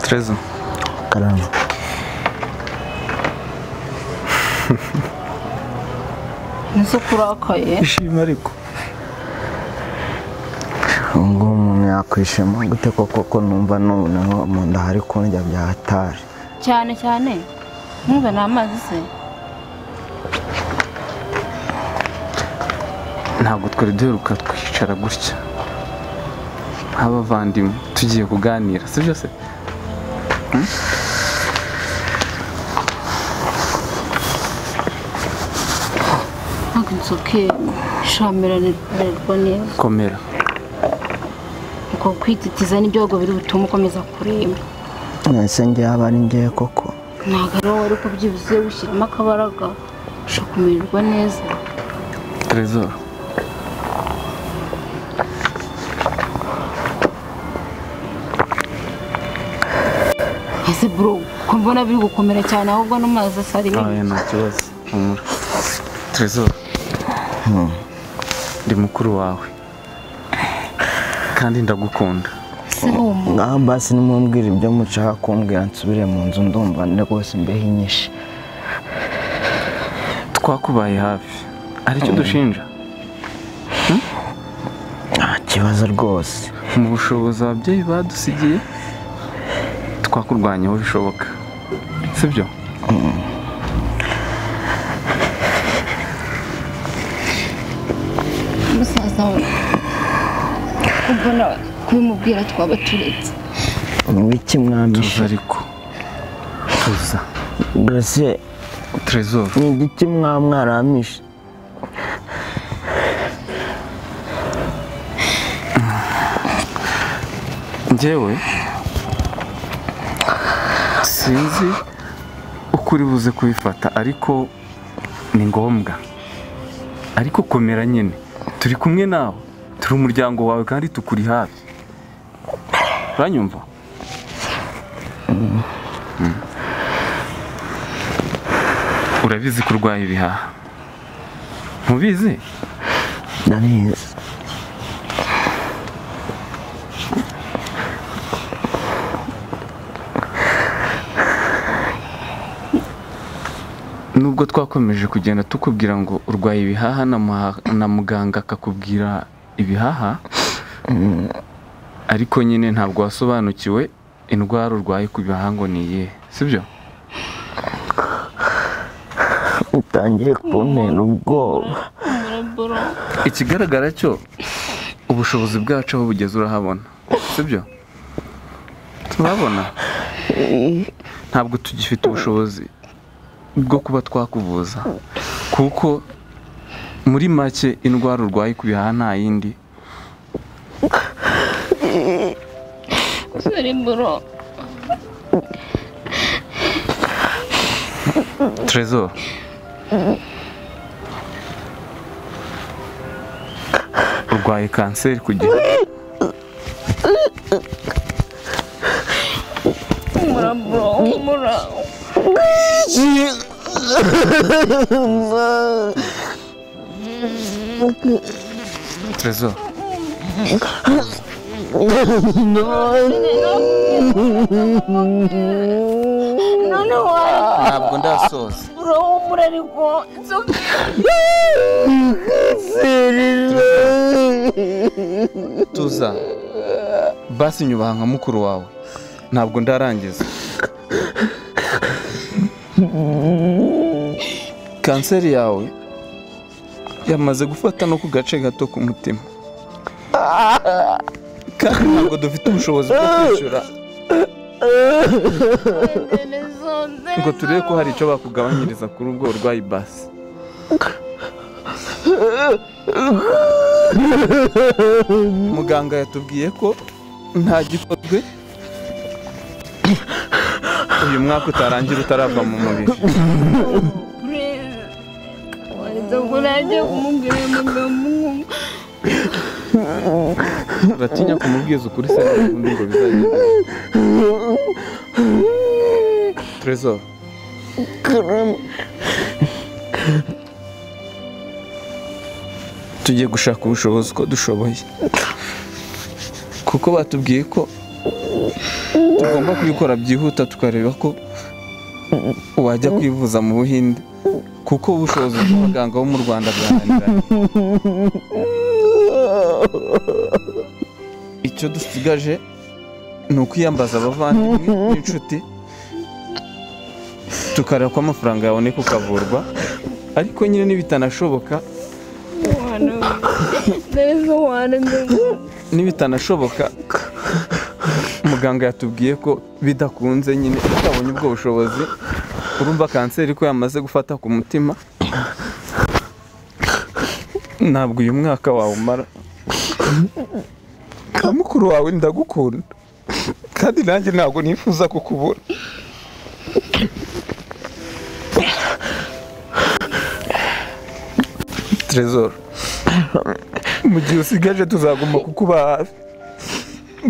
Trezo. Karama. Nise kurakaye. Ishima ariko. Ngo umuntu yakwishima gute koko ko numva noneho mu nda hari kundya bya hatari. Cyane cyane. Mwumva n'amazi se. Ntabwo twari duheruka twicara gutya nk'abavandimwe tugiye kuganira, si byo se? Ntabwo nsoke shamererwa neza. Komera. Uko kwititiza n'ibyogo biri butume ukomeza kuremba. Nese njye aba ari njye koko. Ntabwo ari wowe ariko byibuze ushyiramo akabaraga ushobora kumererwa neza. Trezor. Ese bro, ko mbona biri gukomera cyane ahubwo no mazi asari. Oya nta kibazo. Humura. Trezor. Ndi mukuru wawe. Kandi ndagukunda. Ngaho basi nimumbwira ibyo mushaka kumbwira nsubire mu nzu ndumva rwose imbeho inyishe. Twakubaye hafi. Aricyo dushinja? Nta kibazo rwose. Mu bushobozi ababyeyi badusigiye twakurwanyaho bishoboka, sibyo? Musaza we ubona kubimubwira twaba turetse. Ni mwami? Tuza ariko. Tuza. Mbese Trezor. Ni igiki mwaramishe? Njyewe sinzi uko uri buze kubifata ariko ni ngombwa. Ariko komera nyine, turi kumwe nawe, turi umuryango wawe kandi tukuri hafi. Uranyumva? Urabizi kurwaye ibihaha? Ntubizi? Ndabizi. Nubwo twakomeje kugenda tukubwira ngo urwaye ibihaha na muganga akakubwira ibihaha, ariko nyine ntabwo wasobanukiwe indwara urwaye ku bihaha ngo ni iyihe, sibyo? Utangiye kuntera ubwoba. Ikigaragara cyo ubushobozi bwacu aho bugeze urahabona, sibyo? Turabona ntabwo tugifite ubushobozi bwo kuba twakuvuza, kuko muri make indwara urwaye ku bihaha nta yindi. Trezor. Urwaye kanseri ku gihe. Trezor. Ntabwo ndasoza. Tuza. Basi nyubaha nka mukuru wawe. Ntabwo ndarangiza. Kanseri yawe yamaze gufata no ku gace gato k'umutima. Kandi ntabwo dufite ubushobozi bwo kwishyura ngo turebe ko hari icyo bakugabanyiriza kuri ubwo burwayi basi. Muganga yatubwiye ko nta gikozwe uyu mwaka utarangira utarava mu mubiri. Uratinya kumubwiza ukuri se n'ubundi ngo bizagende? Trezor. Tugiye gushaka ubushobozi uko dushoboye, kuko batubwiye ko Tugomba kubikora byihuta tukareba ko wajya kwivuza mu Buhinde kuko ubushobozi bw'abaganga bo mu Rwanda bwananiranye. Icyo dusigaje ni ukwiyambaza abavandimwe n'inshuti tukareba ko amafaranga yaboneka ukavurwa, ariko nyine nibitanashoboka muganga yatubwiye ko bidakunze nyine utabonye ubwo bushobozi. Urumva kanseri ko yamaze gufata ku mutima, ntabwo uyu mwaka wawumara. Mukuru wawe ndagukunda kandi nanjye ntabwo nifuza kukubura. Trésor, mu gihe usigaje tuzagomba kukuba hafi,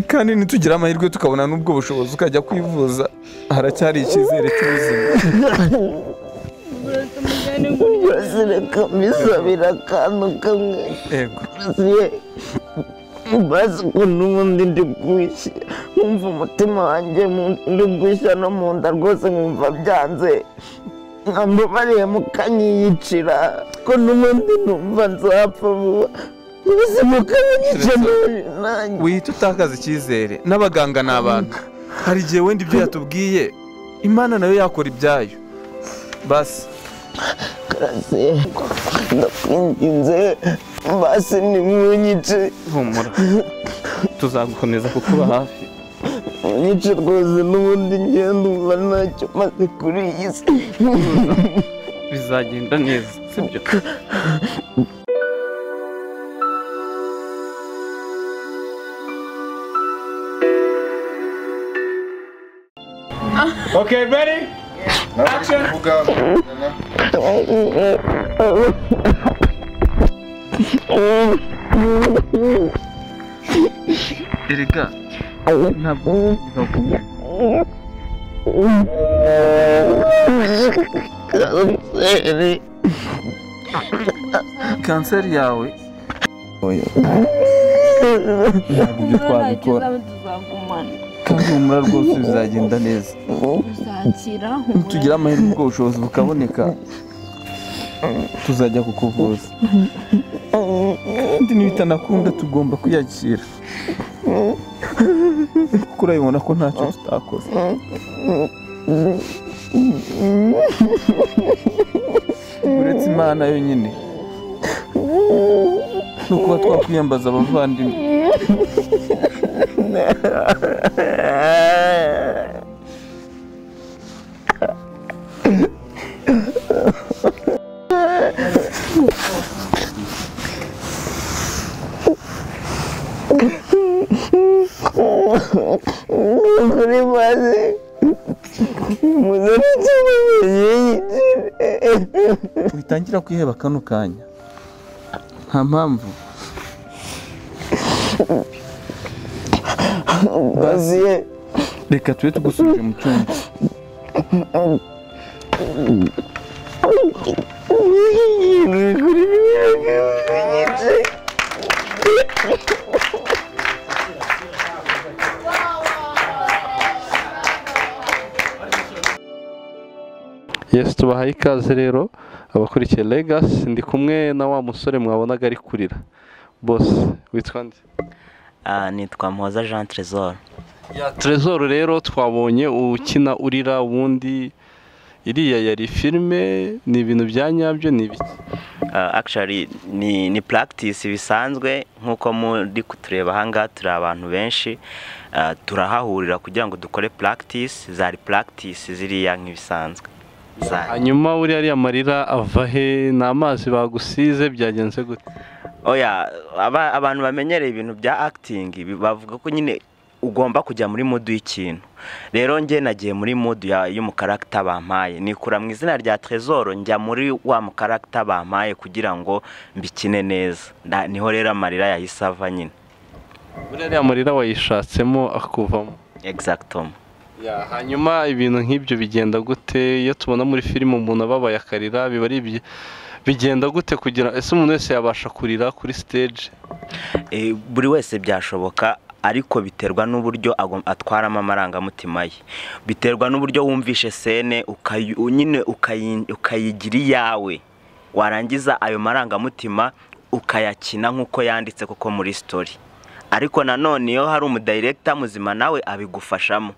kandi nitugira amahirwe tukabona n'ubwo bushobozi ukajya kwivuza, haracyari icyizere cy'ubuzima. Reka mbisabira akantu kamwe. Yego. Bazi ko n'ubundi ndi gushya, nkumva umutima wanjye ndi gushya no mu nda rwose, nkumva byanze, nkambabariye mukanyiyicira ko n'ubundi numva nzapfa vuba. Mbese mukanyica nanjye. Wihita utakaza icyizere, n'abaganga ni abantu. Hari igihe wenda ibyo yatubwiye Imana nayo yakora ibyayo. Basi Karasi, ndakwinginze basi nimunyice. Humura, tuzagukomeza kukuba hafi. Munyice rwose, n'ubundi ngenda umva ntacyo maze kuri iyi si. Bizagenda neza, sibyo? Okay, ready? Action! Erega ntabwo kanseri yawe ntabwo ibyo twabikora, kandi humura rwose bizagenda neza. Nitugira amahirwe ubwo bushobozi bukaboneka tuzajya kukuvuza, kandi nibitanakunda tugomba kwiyakira kuko urabibona ko ntacyo tutakoze. Uretse Imana yonyine no kuba twakwiyambaza abavandimwe. Kuri maze witangira kwiheba kano kanya, nta mpamvu. Reka tube tugusubije mu cyumba. Yes, tubahaye ikaze rero abakurikiye Legacy. Ndi kumwe na wa musore mwabonaga ari kurira. Boss, witwa nde? Nitwa Mpoza Jean Trésor. Ya Trésor rero twabonye ukina urira, ubundi iriya yari filme, ni ibintu bya nyabyo ni ibiki? Actually ni practice bisanzwe nkuko muri kutureba hanga turi abantu benshi, turahahurira kugira ngo dukore practice, zari practice ziriya nk'ibisanzwe. Hanyuma uri ari amarira ava he? Ni amazi bagusize byagenze gute? Oya, abantu bamenyereye ibintu bya acting bavuga ko nyine ugomba kujya muri mood y'ikintu. Rero nge nagiye muri mood y'umukarakta bampaye, nikura mu izina rya Trésor njya muri wa mukarakta bampaye kugira ngo mbikine neza. Niho rero amarira yahise ava nyine. Uri ari amarira wayishatsemo akuvamo. Exactement. Ya, hanyuma ibintu nk'ibyo bigenda gute? Iyo tubona muri filime umuntu ababaye akarira biba ari bigenda gute kugira ese umuntu wese yabasha kurira kuri stage? Buri wese byashoboka. ariko biterwa n'uburyo atwaramo amarangamutima ye, biterwa n'uburyo wumvishe sene nyine ukayigira iyawe, warangiza ayo marangamutima ukayakina nk'uko yanditse koko muri story. Ariko nanone iyo hari umudirector muzima nawe abigufashamo,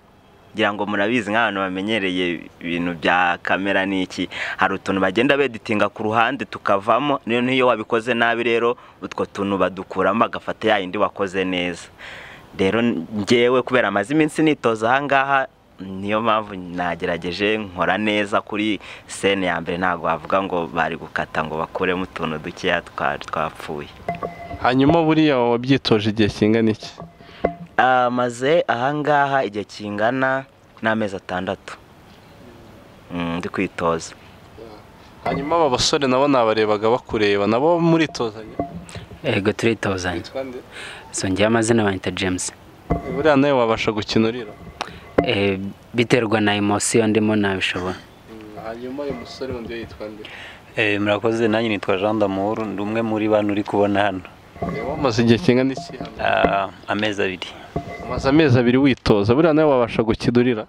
ngira ngo murabizi nk'abantu bamenyereye ibintu bya kamera n'iki, hari utuntu bagenda beditinga ku ruhande tukavamo, niyo wabikoze nabi rero utwo tuntu badukuramo bagafata ya yindi wakoze neza. Rero njyewe kubera amaze iminsi nitoza aha ngaha, niyo mpamvu nagerageje nkora neza kuri scene ya mbere, ntabwo bavuga ngo bari gukata ngo bakuremo utuntu dukeya twapfuye. Hanyuma buriya wabyitoje igihe kingana iki? Maze aha ngaha igihe kingana n'amezi 6 ndi kwitoza. Hanyuma aba basore nabo nabarebaga bakureba, nabo muritozanya? Ego turitozanya. So ngiye amazina banyita James. Buriya nawe wabasha gukina urira? Biterwa na emotion ndimo nabishobora. Hanyuma uyu musore undi yitwa nde? Murakoze, nanjye nitwa Jean D'Amour, ndi umwe muri bantu uri kubona hano. Wamaze igihe kingana iki hano? Amezi 2. Umaze amezi 2 witoza, buriya nawe wabasha gukidurira?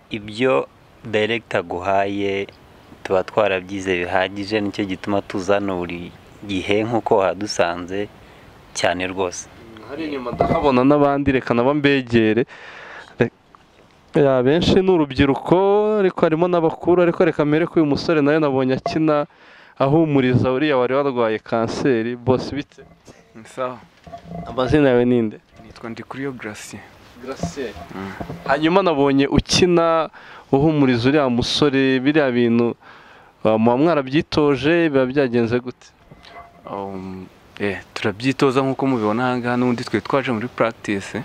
Ibyo director guhaye tuba twarabyize bihagije, nicyo gituma tuzana buri gihe nkuko wadusanze cyane rwose. Hari inyuma ndahabona n'abandi, reka nabo mbegere. Ya benshi ni urubyiruko ariko harimo n'abakuru, ariko reka mere ko uyu musore nawe nabonye akina ahumuriza uriya wari warwaye kanseri. Boss bite? Sawa. Amazina yawe ninde? Nitwa Ndikuriyo Gratien. Gratien. Hanyuma nabonye ukina uhumuriza uriya musore, biriya bintu muba mwarabyitoje, biba byagenze gute? Turabyitoza nkuko mubibona aha ngaha, n'ubundi twe twaje muri practice,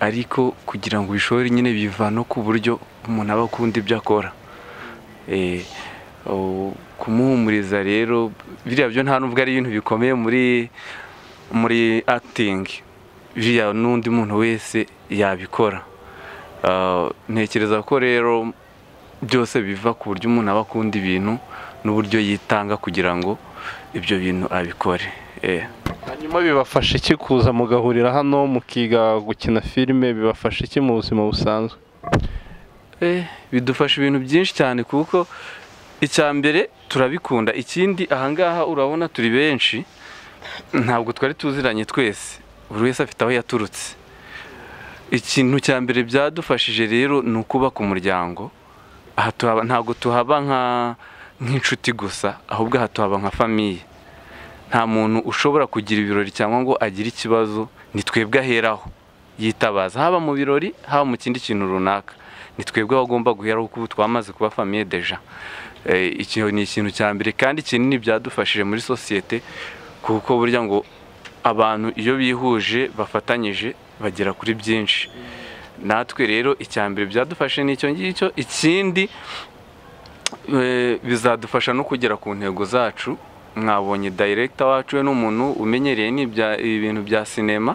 ariko kugira ngo ubishore nyine biva no ku buryo umuntu aba akunda ibyo akora. Kumuhumuriza rero biriya byo nta nubwo ari ibintu bikomeye muri acting, biriya n'undi muntu wese yabikora. Ntekereza ko rero byose biva ku buryo umuntu aba akunda ibintu n'uburyo yitanga kugira ngo ibyo bintu abikore. Hanyuma bibafasha iki kuza mugahurira hano mukiga gukina filime, bibafasha iki mu buzima busanzwe? Bidufasha ibintu byinshi cyane, kuko icya mbere turabikunda, ikindi aha ngaha urabona turi benshi, ntabwo twari tuziranye twese, buri wese afite aho yaturutse. Ikintu cya mbere byadufashije rero ni ukubaka umuryango. Aha ntabwo tuhaba nk'inshuti gusa, ahubwo aha tuhaba nka famiye. Nta muntu ushobora kugira ibirori cyangwa ngo agire ikibazo, ni twebwe aheraho yitabaza, haba mu birori haba mu kindi kintu runaka, ni twebwe bagomba guheraho kuko twamaze kuba famiye deja. Iki ni ikintu cya mbere kandi kinini byadufashije muri sosiyete, kuko burya ngo abantu iyo bihuje bafatanyije bagera kuri byinshi. Natwe rero icya mbere byadufashe n'icyo ngicyo, ikindi bizadufasha no kugera ku ntego zacu. Mwabonye director wacu we n'umuntu umenyereye ibintu bya sinema,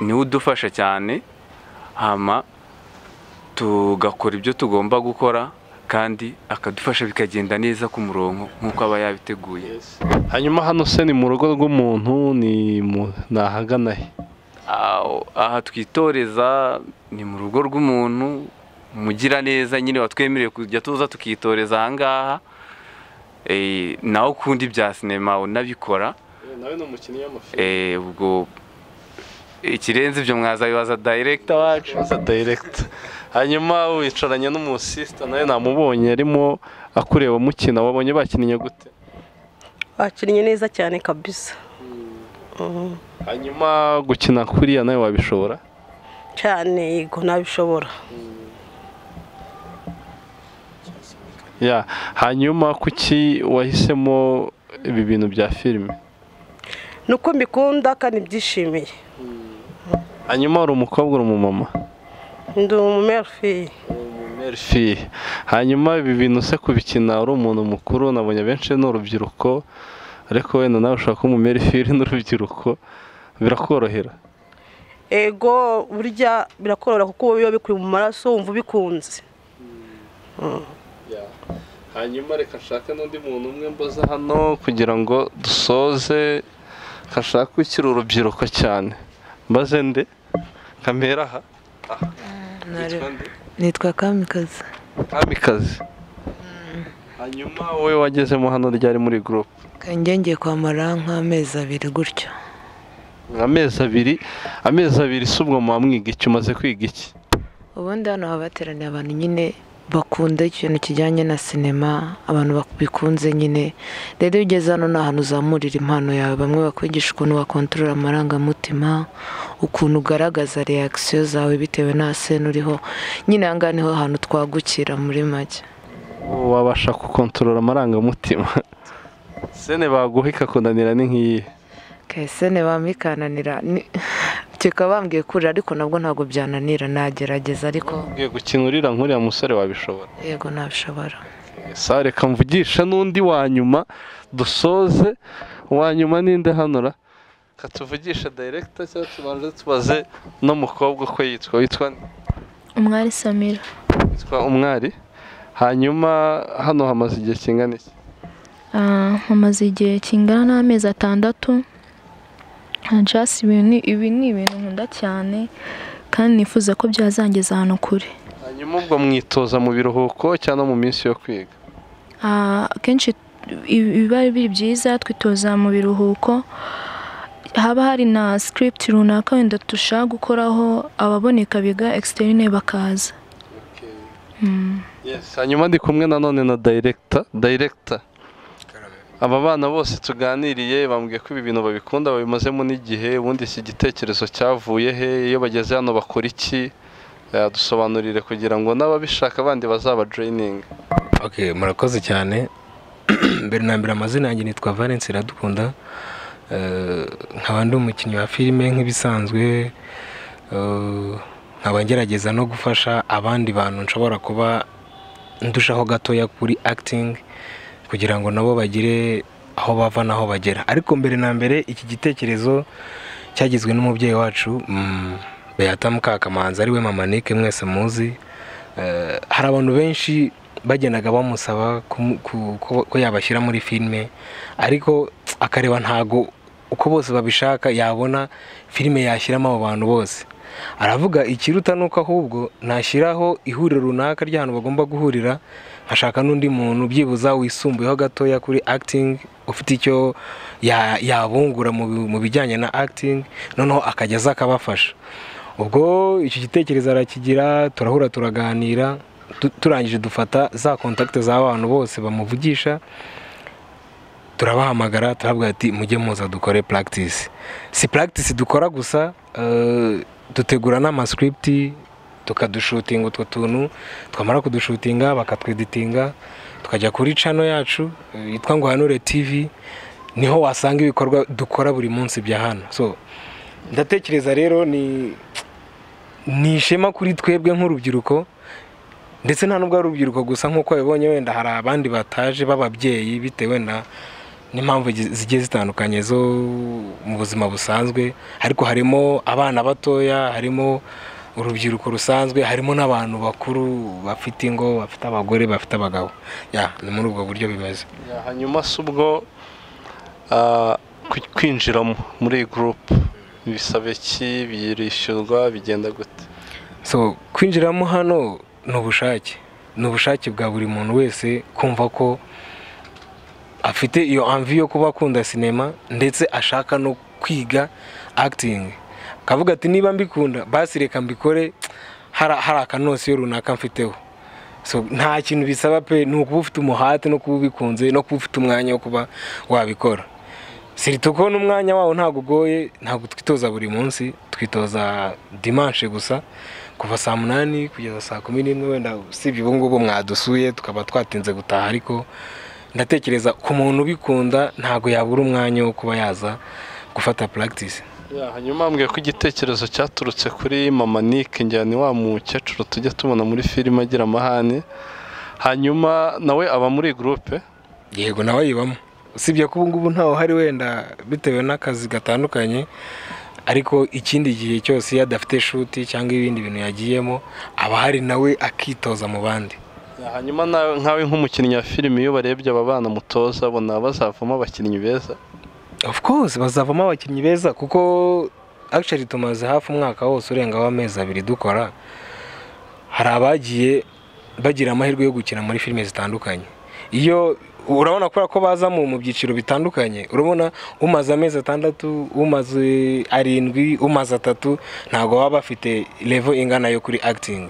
niwe udufasha cyane, hama tugakora ibyo tugomba gukora kandi akadufasha bikagenda neza ku murongo nk'uko aba yabiteguye. Hanyuma hano se ni mu rugo rw'umuntu, ni nahagana he? Aha twitoreza ni mu rugo rw'umuntu mugira neza nyine watwemereye kujya tuza tukitoreza aha ngaha. Nawe ukunda ibya sinema unabikora, nawe ni umukinnyi w'amafilime. Ubwo ikirenze ibyo mwazabibaza director wacu. Director. Hanyuma wicaranye n'umusista nawe namubonye arimo akureba mukina, wabonye bakinnye gute? Bakinnye neza cyane kabisa. Hanyuma gukina kuriya nawe wabishobora? Cyane, yego nabishobora. Ya, hanyuma kuki wahisemo ibi bintu bya filime? Nuko mbikunda kandi byishimiye. Hanyuma uri umukobwa uri umumama? Ndi umumère-fille. Umumère-fille. Hanyuma ibi bintu se kubikina uri umuntu mukuru, nabonye benshi n'urubyiruko, ariko wenda nawe ushaka kuba umumère-fille n'urubyiruko, birakorohera? Ego, burya birakorohera kuko biba bikuri mu maraso, wumva ubikunze. Hanyuma reka nshake n'undi muntu umwe mboza hano kugira ngo dusoze, kashaka ukiri urubyiruko cyane. Mbaze nde kamera aha. Nitwa Kamikazi. Kamikazi. Hanyuma wowe wagezemo hano ryari muri group? Kanjye ngiye kwamara nk'amezi 2 gutyo. Amezi 2, amezi 2 si ubwo mwamwiga iki, umaze kwiga iki? Ubundi hano habateraniye abantu nyine bakunda ikintu kijyanye na sinema, abantu babikunze nyine. Rero iyo ugeze hano ni ahantu uzamurira impano yawe, bamwe bakwigisha ukuntu wakontorora amarangamutima, ukuntu ugaragaza reaction zawe bitewe na scene uriho. Nyine aha ngaha niho hantu twagukira muri make. Wabasha gukontorora amarangamutima? Sene baguha ikakunanira ni nk'iyi? Sene bamikananira kikaba bambwiye kurira, ariko nabwo ntabwo byananira, nagerageza. Ariko ugiye gukina urira nk'uriya musore wabishobora? Yego nabishobora. Sare kamvugisha n'undi wa nyuma dusoze. Wa nyuma ninde hanora? Katuvugisha director cyangwa tubanze tubaze no mukobwa ko yitwa? Witwa Umwari Samira. Witwa Umwari. Hanyuma hano hamaze igihe kingana iki? Hamaze igihe kingana n'amezi 6. Just ibi ni ibintu nkunda cyane kandi nifuza ko byazangeza ahantu kure. Hanyuma ubwo mwitoza mu biruhuko cyangwa mu minsi yo kwiga? Akenshi biba biri byiza twitoza mu biruhuko, haba hari na script runaka wenda dushaka gukoraho, ababoneka biga externe bakaza. Yes, hanyuma ndi kumwe nanone na director. Aba bana bose tuganiriye bambwiye ko ibi bintu babikunda, babimazemo n'igihe. Ubundi iki gitekerezo cyavuye he? Iyo bageze hano bakora iki? Dusobanurire kugira ngo n'ababishaka bandi bazaba joining. Okay, murakoze cyane. Mbere na mbere amazina yanjye nitwa Valence Iradukunda. Nkaba ndi umukinnyi wa filime nk'ibisanzwe, nkaba ngerageza no gufasha abandi bantu nshobora kuba ndushaho gatoya kuri acting, kugira ngo nabo bagire aho bava naho bagera. Ariko mbere na mbere iki gitekerezo cyagizwe n'umubyeyi wacu Beata Mukakamanzi, ari we Mama Nick mwese muzi. Hari abantu benshi bagendaga bamusaba ko yabashyira muri filime, ariko akareba ntago uko bose babishaka yabona filime yashyiramo abo bantu bose. Aravuga ikiruta nuko ahubwo nashyiraho ihuriro runaka ry'ahantu bagomba guhurira, nkashaka n'undi muntu byibuza wisumbuyeho gatoya kuri acting, ufite icyo yabungura mu bijyanye na acting, noneho akajya aza akabafasha. Ubwo icyo gitekerezo arakigira, turahura turaganira, turangije dufata za contact z'abantu bose bamuvugisha, turabahamagara turabwira ati mujye muza dukore practice. Si practice dukora gusa, dutegura n'amascript, tukadushutinga utwo tuntu, twamara kudushutinga bakatweditinga, tukajya kuri channel yacu yitwa ngo Hanure TV, niho wasanga ibikorwa dukora buri munsi bya hano. So ndatekereza rero ni ishema kuri twebwe nk'urubyiruko, ndetse nta nubwo ari urubyiruko gusa, nk'uko wabibonye wenda hari abandi bataje b'ababyeyi bitewe na n'impamvu zigiye zitandukanye zo mu buzima busanzwe, ariko harimo abana batoya, harimo urubyiruko rusanzwe, harimo n'abantu bakuru bafite ingo, bafite abagore, bafite abagabo. Ya, ni muri ubwo buryo bimeze. Hanyuma si ubwo kwinjiramo muri iyi group bisaba iki, birishyurwa, bigenda gute? So kwinjiramo hano ni ubushake, ni ubushake bwa buri muntu wese kumva ko afite iyo envie yo kuba akunda sinema, ndetse ashaka no kwiga acting, akavuga ati niba mbikunda basi reka mbikore, hari akanosiyo runaka mfiteho. So nta kintu bisaba pe, ni ukuba ufite umuhate no kuba ubikunze no kuba ufite umwanya wo kuba wabikora. Sirito ko n'umwanya wawo ntago ugoye, ntago twitoza buri munsi, twitoza dimanche gusa kuva saa 8 kugeza saa 11, wenda usibye ubu ngubu mwadusuye tukaba twatinze gutaha, ariko ndatekereza ku muntu ubikunda ntago yabura umwanya wo kuba yaza gufata practice. Hanyuma mbwiye ko igitekerezo cyaturutse kuri Mama Nick, njyana wa mukecuru tujya tubona muri filime agira amahane. Hanyuma nawe aba muri groupe? Yego nawe ayibamo, usibye ko ubu ngubu ntaho hari wenda bitewe n'akazi gatandukanye, ariko ikindi gihe cyose iyo adafite shuti cyangwa ibindi bintu yagiyemo aba hari nawe akitoza mu bandi. Hanyuma nkawe nk'umukinnyi wa filime, iyo barebye aba bana mutoza bona bazavamo abakinnyi beza? Of course bazavamo abakinnyi beza, kuko Actually tumaze hafi umwaka wose urenga w'amezi 2 dukora. Hari abagiye bagira amahirwe yo gukina muri filime zitandukanye. Iyo urabona kubera ko baza mu byiciro bitandukanye, urabona umaze amezi 6, umaze 7, umaze 3, ntago baba bafite level ingana yo kuri acting.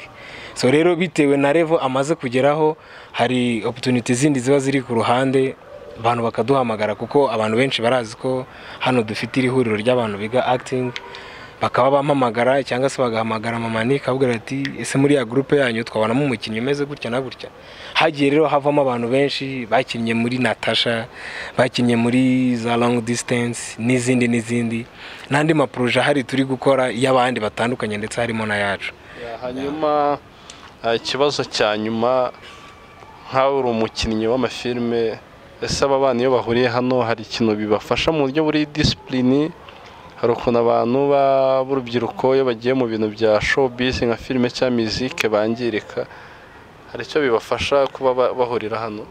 So rero bitewe na level amaze kugeraho, hari opportunity zindi ziba ziri ku ruhande, abantu bakaduhamagara kuko abantu benshi barazi ko hano dufite iri huriro ry'abantu biga acting, bakaba bampamagara cyangwa se bagahamagara mama Nick akabwira ati ese muri ya groupe yanyu twabonamo umukinnyi umeze gutya na gutya. Hagiye rero havamo abantu benshi bakinnye muri Natasha, bakinnye muri za Long Distance n'izindi n'izindi, n'andi ma projet hari turi gukora y'abandi batandukanye ndetse harimo na yacu. Hanyuma ikibazo cya nyuma, nkawe uri umukinnyi w'amafilme, ese aba bana iyo bahuriye hano hari ikintu bibafasha mu buryo buri discipline? Hari ukuntu abantu b'urubyiruko iyo bagiye mu bintu bya showbiz nka filime cyangwa muzike bangirika, hari icyo bibafasha kuba bahurira hano?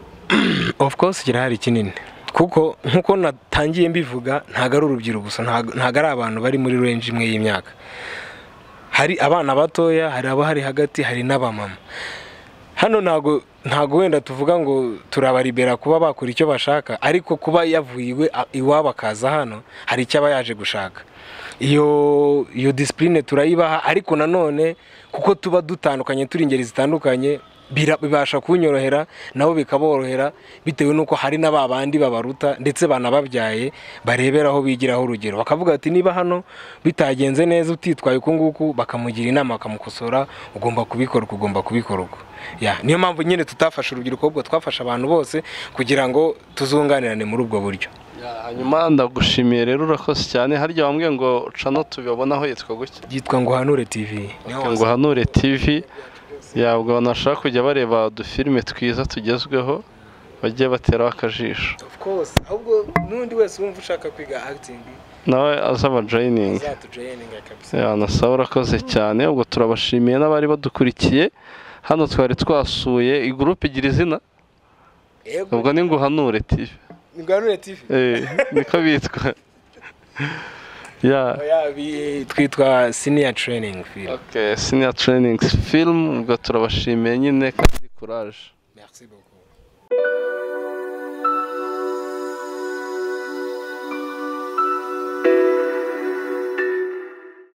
Of course kirahari kinini, kuko nkuko natangiye mbivuga ntago ari urubyiruko gusa, ntago ari abantu bari muri range imwe y'imyaka. Hari abana batoya, hari abahari hagati, hari n'abamama. Hano ntago wenda tuvuga ngo turabaribera kuba bakora icyo bashaka, ariko kuba yavuye iwabo akaza hano hari icyo aba yaje gushaka. Iyo discipline turayibaha, ariko nanone kuko tuba dutandukanye turi ingeri zitandukanye, bibasha kunyorohera nabo bikaborohera, bitewe nuko hari n'ababandi babaruta ndetse banababyaye bareberaho bigiraho urugero, bakavuga ati niba hano bitagenze neza utitwaye uku nguku, bakamugira inama bakamukosora, ugomba kubikora ugomba kubikora uko. Ya niyo mpamvu nyine tutafasha urubyiruko, ahubwo twafasha abantu bose kugira ngo tuzunganirane muri ubwo buryo. Hanyuma ndagushimiye rero, urakoze cyane. Harya wambwiye ngo cano tubibonaho yitwa gutya? Yitwa Nguhanure TV. Nguhanure TV. Yabwo banashaka kujya bareba udufilme twiza tugezweho bajye bateraho akajisho. Of course, ahubwo n'undi wese wumva ushaka kwiga acting nawe azaba joining. Ya nasaba urakoze cyane. Ubwo turabashimiye n'abari badukurikiye. Hano twari twasuye igroupe igira izina. Ubwo ni Nguhanure TV. Nguhanure TV. Niko bitwa. Yeah. Twitwa Senior Training Film. Okay, Senior Training Film. Ubwo turabashimiye nyine kandi courage. Merci beaucoup.